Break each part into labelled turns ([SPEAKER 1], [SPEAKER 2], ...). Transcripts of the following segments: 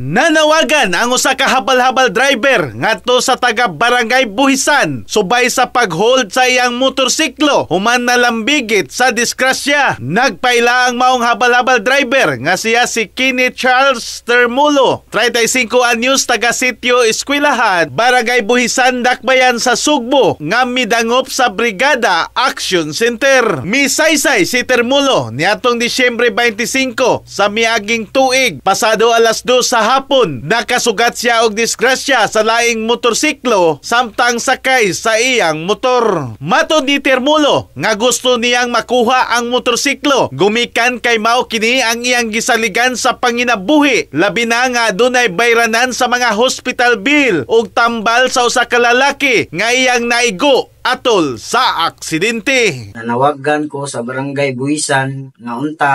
[SPEAKER 1] Nanawagan ang usa ka habal-habal driver ngadto sa taga Barangay Buhisan subay sa paghold sa iyang motorsiklo human nalambigit sa disgrasya. Nagpaila ang maong habal-habal driver nga siya si Kenny Charles Termulo, 35 anyos, taga Sitio Eskwelahan, Barangay Buhisan, Dakbayan sa Sugbo, nga midangop sa Brigada Action Center. Misaysay si Termulo niadtong Disyembre 25 sa miaging tuig, pasado alas 2 sa hapon. Nakasugat siya og disgrasya sa laing motorsiklo samtang sakay sa iyang motor. Matod ni Termulo nga gusto niyang makuha ang motorsiklo gumikan kay mao kini ang iyang gisaligan sa panginabuhi, labi na nga adunay bayranan sa mga hospital bill ug tambal sa usa ka lalaki nga iyang naigo atol sa aksidente.
[SPEAKER 2] Nanawagan ko sa Barangay Buhisan nga unta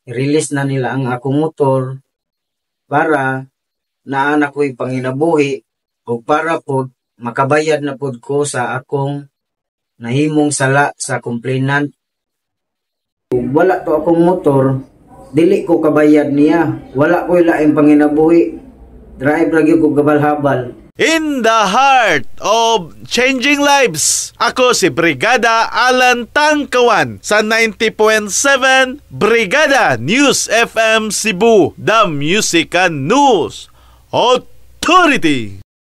[SPEAKER 2] i-release na nila ang akong motor para naa na ko'y panginabuhi ug para pod makabayad na pod ko sa akong nahimong sala sa complainant. Ug wala to akong motor, dili ko kabayad niya. Wala ko'y laing panginabuhi. Drive ra gyud ko habal-habal.
[SPEAKER 1] In the heart of changing lives, ako si Brigada Alan Tangkawan sa 90.7 Brigada News FM Cebu, the Music and News Authority.